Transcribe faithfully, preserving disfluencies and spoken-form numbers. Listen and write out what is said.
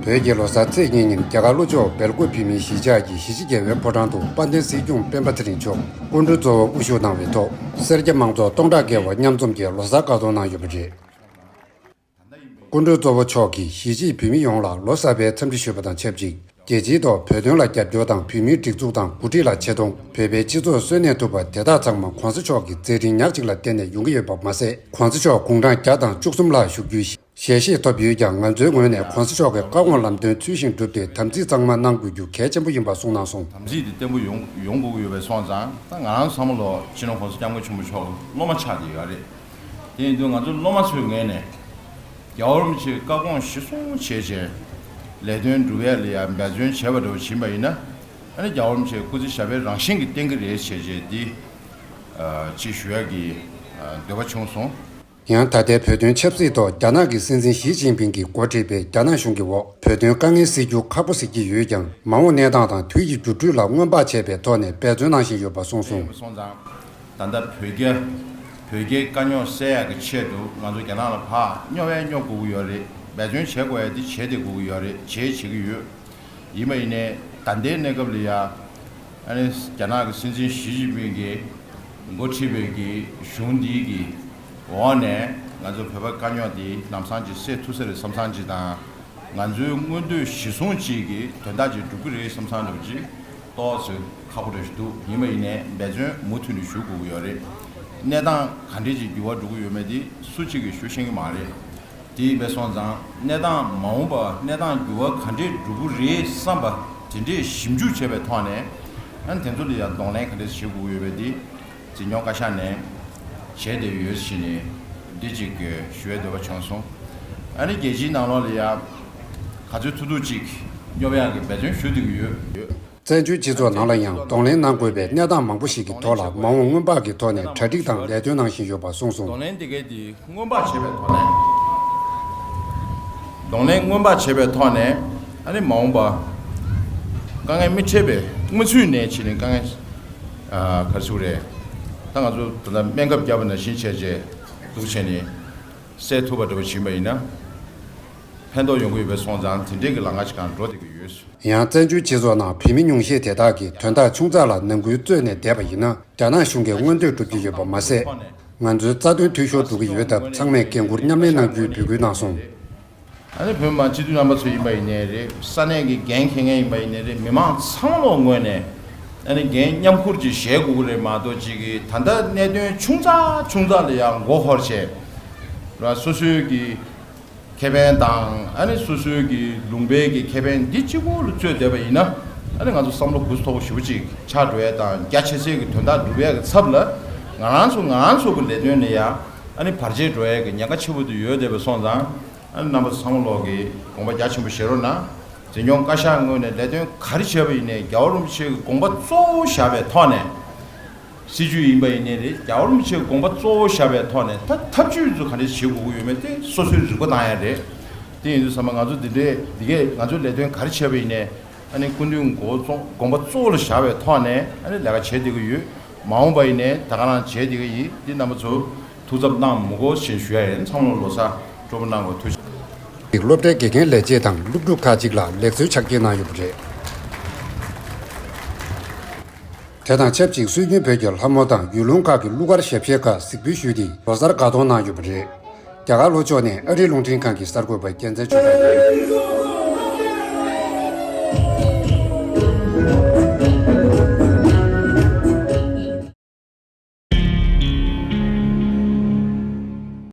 བོད་ཀྱི་ལོ་གསར་ཚེས་གཉིས་ཉིན་རྒྱ་གར་ལྷོ་ཕྱོགས་སྦེལ་ཀོབ་བོད་མིའི་གཞིས་ཆགས་ཀྱི་གཞིས་བྱེས་རྒྱལ་བའི་ཕོ་བྲང་དུ་དཔལ་ལྡན་སྲིད་སྐྱོང་སྤེན་པ་ཚེ་རིང་མཆོག་སྐུ་མགྲོན་གཙོ་བོར་དབུ་བཞུགས་གནང་བའི་ཐོག་སེར་སྐྱ་མང་ཚོགས་སྟོང་ཕྲག་བརྒལ་བ་མཉམ་འཛོམས་ཀྱིས་ལོ་གསར་དགའ་སྟོན་གནང་ཡོད་པ་རེད། སྐུ་མགྲོན་གཙོ་བོ་མཆོག་གིས་གཞིས་བྱེས་བོད་མི་ཡོངས་ལ་ལོ་གསར་པའི་འཚམས་འདྲི་ཞུས་པ་དང་ཆབས་ཅིག་རྒྱལ་སྤྱིའི་ཐོག་བོད་དོན་ལ་རྒྱབ་སྐྱོར་དང་བོད་མིའི་སྒྲིག་འཛུགས་དང་འགོ་ཁྲིད་ལ་ཆེ་མཐོང་། བོད་པའི་སྤྱི་ཚོགས་གསོན་གནས་ཐུབ་པ་དེ་དག་ཚང་མ་གོང་ས་མཆོག་གི་མཛད་འཕྲིན་ཉག་གཅིག་ལ་བརྟེན་ནས་ཡོང་གི་ཡོད་པ་མ་ཟད། གོང་ས་མཆོག་དགུང་གྲངས་བརྒྱ་དང་བཅུ་གསུམ་ལ་བཞུགས་རྒྱུའི་ཞལ་བཞེས་ཐོབ་ཡོད་ཀྱང་། ང་ཚོའི་ངོས་ནས་གོང་ས་མཆོག་གི་བཀའ་དགོངས་ལམ་སྟོན་ཚུལ་བཞིན་བསྒྲུབས་ཏེ། དམ་ཚིག་གཙང་མ་གནང་དགོས་རྒྱུ་གལ་ཆེན་པོ་ཡིན་པ་གསུངས་གནང་སོང་། དམ་ཚིག་དེ་བརྟན་པོ་ཡོང་ཡོང་དགོས་ཀྱི་ཡོད་པའི་སོང་ཙང་། ད་ང་རང་ཚོ་བསམ་བློ་སྤྱི་ནོར་གོང་ས་སྐྱབས་མགོན་ཆེན་པོ་མཆོག་གི་སློབ་མ་ཆགས་བསྡད་ཡོད་རེད། དེ་ཡིན་དུས་ང་ཚོ་སློབ་མ་ཚོའི་ངོས་ནས་རྒྱལ་བ་རིན་པོ་ཆེའི་བཀའ་དགོངས་གཞིར་བཟུང་བྱས་བྱས་ལས་དོན་སྒྲུབ་ཡ་ལ་ཡ་འབད་བརྩོན་བྱས་པ་འདྲ་བོ་ཡིན་པ་ཡིན་ན། ཨ་ནི་རྒྱལ་བ་རིན་པོ་ཆེའི་སྐུ་ཚེ་ཞབས་པད་རང་བཞིན་གྱིས་བརྟན་གྱི་རེད་བྱས་བྱས་འདི་ཅིག་ཞུ་ཡ་གི་འདོད་པ་བྱུང་སོང་། ཡང་ད་ལྟའི་བོད་དོན་ཆབ་སྲིད་ཐོག་རྒྱ་ནག་གི་སྲིད་འཛིན་ཞི་ཅིན་ཕིང་གིས་འགོ་ཁྲིད་པའི་རྒྱ་ནག་གཞུང་གི་འོག་བོད་དོན་དཀའ་ངལ་སེལ་རྒྱུ་ཁག་པོ་སེལ་གྱི་ཡོད་ཀྱང་། མ་འོངས་གནས་སྟངས་དང་དུས་ཀྱི་འགྱུར་འགྲོས་ལ་སྔོན་དཔག་བྱས་པའི་ཐོག་ནས་འབད་བརྩོན་གནང་བཞིན་ཡོད་པ་གསུངས་སོང་། སོང་ཙང་། ད་ལྟ་བོད་རྒྱ། བོད་རྒྱའི་དཀའ་རྙོག་སེལ་ཡག་གི་ཆེད་དུ་ང་ཚོ་རྒྱ་ནག་ལ་ཕར་སྙོབ་ཡ་སྙོབ་དགོས་ཀྱི་ཡོད་རེད། འབད་བརྩོན་བྱེད་དགོས་ཡ་འདི་བྱེད་བསྡད་དགོས་ཀྱི་ཡོད་རེད། བྱེད་བྱེད་ཀྱི་ཡོད། ཡིན་པ་ཡིན་ནའི་ད་ལྟའི་གནས་སྐབས་ལ་ཡ། ཨ་ནི་རྒྱ་ནག་གི་སྲིད་འཛིན་ཞི་ཅིན་ཕིང་གིས་འགོ་ཁྲིད་པའི་གི་གཞུང་འདིའི་གི་འོག་ནས་ང་ཚོ་བོད་པ་དཀའ་རྙོག་འདི་ལམ་སང་ཅིག་སེལ་ཐུབ་ས་རེད་བསམ་བསམ་ཅིག་དང་། ང་ཚོའི་མངོན་འདོད་གཞིར་བཟུང་ཅིག་གི་དོན་དག་ཅིག་སྒྲུབ་ཀྱི་རེད་བསམ་བསམ་འདྲ་བོ་ཅིག་ཏོག་ཙམ་ཁག་པོ་འདྲ་ཞིག་འདུག་ཡིན་པ་ཡིན་ནའི་འབད་བརྩོན་མུ་མཐུད་ནས་ཞུ་དགོས་ཀྱི་ཡོད་རེད། གནས་སྟངས་ག་འདྲས་ཅིག་འགྱུར་བ་འགྲོ་གི་ཡོད་མེད་དེ་སུ་གཅིག་གིས་ཞུ་ཤེས་ཀྱི་མ་རེད། དེ་ཡིན་པས་སོང་ཙང་གནས་སྟངས་མ་འོངས་པ་གནས་སྟངས་འགྱུར་བ་ག་འདྲས་འགྲོ་གི་རེད་བསམ་པ་དེ་འདྲས་ཞིབ་འཇུག་བྱས་པའི་ཐོག་ནས། ཨ་ནི་དེ་ཚོ་ལ་ཡང་གདོང་ལེན་ག་འདྲས་བྱེད་དགོས་ཀྱི་ཡོད་པ་དེ་འཛིན་སྐྱོང་བཀའ་ཤག་ནས་བྱས་བསྡད་ཡོད་ཟེར་ནས་འདི་གཅིག་ཞུ་བའི་འདོད་པ་བྱུང་སོང་། ཨ་ནི་རྒྱལ་སྤྱིའི་ནང་ལོགས་ལ་ཡང་ག་ཚོད་ཐུབ་ཐུབ་ཅིག་སྙོབ་ཡག་གི་འབད་བརྩོན་ཞུ་བསྡད་ཀྱི་ཡོད། བཙན་བྱོལ་སྤྱི་ཚོགས་ནང་ལ་ཡང་གདོང་ལེན་གནང་དགོས་པའི་གནས་སྟངས་མང་པོ་ཞིག་གི་ཐོག་ལ་མ་འོངས་སྔོན་དཔག་གི་ཐོག་ནས་གྲ་སྒྲིག་དང་ལས་དོན་གནང་བཞིན་ཡོད་པ་གསུངས་སོང་། གདོང་ལེན་དེ་གའི་དེ་སྔོན་དཔག་བྱས་པའི་ཐོག་ནས། གདོང་ལེན་སྔོན་དཔག་བྱས་པའི་ཐོག་ནས་ཨ་ནི་མ་འོངས་པ་དཀའ་ངལ་མི་འཕྲད་པའི་སྔོན་ཚུད་ནས་བྱས་ནས་དཀའ་ངལ་ག་རེ་ཟེར་དགོས་རེད། ད་ང་ཚོ་ད་ལྟ་སྨན་ཁབ་བརྒྱབ་པ་ནང་བཞིན་བྱས་རྗེས་འདུག་བྱས་ནས་སེལ་ཐུབ་པ་འདྲ་བོ་ཕྱིན་པ་ཡིན་ན་ཕན་ཐོགས་ཡོང་གི་ཡོད་པའི་སོང་ཙང་དེ་འདྲའི་གི་ལམ་ཁ་ཞིག་གང་འགྲོ་བསྡད་ཀྱི་ཡོད། ཡང་བཙན་བྱོལ་སྤྱི་ཚོགས་ནང་བོད་མི་ཉུང་ཤས་དེ་དག་གིས་དོན་དག་ཆུང་ཙག་ལ་ནང་ཁུལ་རྩོད་ནས་བསྡད་པ་ཡིན་ན། རྒྱ་ནག་གཞུང་གིས་མངོན་འདོད་སྒྲུབ་ཀྱི་ཡོད་པ་མ་ཟད། ང་ཚོའི་རྩ་དོན་འཐུས་ཤོར་འགྲོ་གི་ཡོད་སྟབས། ཚང་མས་འགན་འཁུར་མཉམ་ལེན་གནང་རྒྱུའི་འབོད་སྐུལ་གནང་སོང་། ཨ་ནི་བོད་མི་མང་སྤྱི་འཐུས་རྣམ་པ་ཚོ་ཡིན་པ་ཡིན་ནའི་རེད། ས་གནས་ཀྱི་འགན་འཁྱེར་མཁན་ཡིན་པ་ཡིན་ནའི་རེད། མི་མང་ཚང་མ་ལོག་ངོས་ནས་ཨ་ནི་འགན་མཉམ་འཁུར་ཅིག་བཞེས་དགོས་ཀྱི་རེད་མ་གཏོགས། ཅིག་གིས་ད་ལྟ་གནད་དོན་ཆུང་ཙག་ཆུང་ཙག་ལ་ཡང་མགོ་འཁོར་བྱས་ར། སོ་སོའི་གི་ཁེ་ཕན་དང་། ཨ་ནི་སོ་སོའི་གི་ལུང་པའི་གི་ཁེ་ཕན་འདི་གཅིག་པོ་ལ་རྩོད་བསྡད་པ་ཡིན་ན། ཨ་ནི་ང་ཚོ་བསམ་བློ་གུ་དོག་པོ་ཞེ་པོ་ཅིག་ཆགས་འགྲོ་ཡ་དང་། རྒྱ་ཆེ་སའི་གི་དོན་དག་སྒྲུབ་ཡ་གི་ཚབ་ལ་ང་རང་ཚོ་ང་རང་ཚོ་གི་ལས་དོན་ལ་ཡ་ཨ་ནི་བར་ཆད་འགྲོ་ཡ་གི་ཉེན་ཁ་ཆེ་པོ་དེ་ཡོད་བསྡད་པ་སོང་ཙང་། ཨ་ནི་རྣམ་པ་ཚོ་ཚང་མ་ལོག་གི་དགོངས་པ་རྒྱ་ཆེན་པོ་བཞེས་རོགས་གནང་། འཛིན་སྐྱོང་བཀའ་ཤག་ངོས་ནས་ལས་དོན་ག་རེ་བྱས་པ་ཡིན་ནའི་རྒྱལ་བ་རིན་པོ་ཆེ་གི་དགོངས་པ་གཙོ་བོ་བཞག་པའི་ཐོག་ནས། སྲིད་ཇུས་ཡིན་པ་ཡིན་ནའི་རེད། རྒྱལ་བ་རིན་པོ་ཆེའི་དགོངས་པ་གཙོ་བོ་བཞག་པའི་ཐོག་ནས་ད་ཐབས་ཇུས་ཚོ་ག་འདྲས་བྱེད་དགོས་ཀྱི་ཡོད་མེད་དེ་སོ་སོའི་རིག་པ་བཏང་ཡ་རེད། དེ་ཡིན་དུས་ཚང་མ་ང་ཚོ་འདི་འདྲའི་འདི་གས་ང་ཚོའི་ལས་དོན་ག་རེ་བྱས་པ་ཡིན་ནའི་ཨ་ནི་སྐུ་མདུན་དགོངས་པ་གཙོ་དགོངས་པ་གཙོ་བོ་ལ་བཞག་པའི་ཐོག་ནས་ཨ་ནི་ལས་ཀ་བྱེད་བསྡད་ཀྱི་ཡོད། མ་འོངས་པ་ཡིན་ནའི་ད་ག་རང་བྱེད་བསྡད་ཀྱི་ཡིན། འདི་རྣམ་པ་ཚོ་ཐུགས་འཚབ་གནང་མི་དགོས་ཞེས་ཞུ་ཡ་ཡིན། ཚང་མ་ལོ་གསར་སྤྲོ་པོ་གནང་དགོས། ཐུགས་རྗེ་ཆེ། སློབ་གྲྭའི་དགེ་རྒན་ལས་བྱེད་དང་སློབ་ཕྲུག་ཁག་ཅིག་ལ་ལེགས་གསོལ་ཕྱག་འཁྱེར་གནང་ཡོད་པ་རེད། དེ་དང་ཆབས་ཅིག་སྲོལ་རྒྱུན་བོད་ཀྱི་ལྷ་མོ་དང་ཡུལ་ལུང་ཁག་གི་གླུ་གར་ཞབས་གཞས་ཁག་གཟིགས་འབུལ་ཞུས་ཏེ་ལོ་གསར་དགའ་སྟོན་གནང་ཡོད་པ་རེད། རྒྱ་གར་ལྷོ་ཕྱོགས་ནས་ཨ་རིའི་རླུང་འཕྲིན་ཁང་གི་གསར་འགོད་པ་རྒྱལ་མཚན་ཆོས་གྲགས་ཡིན།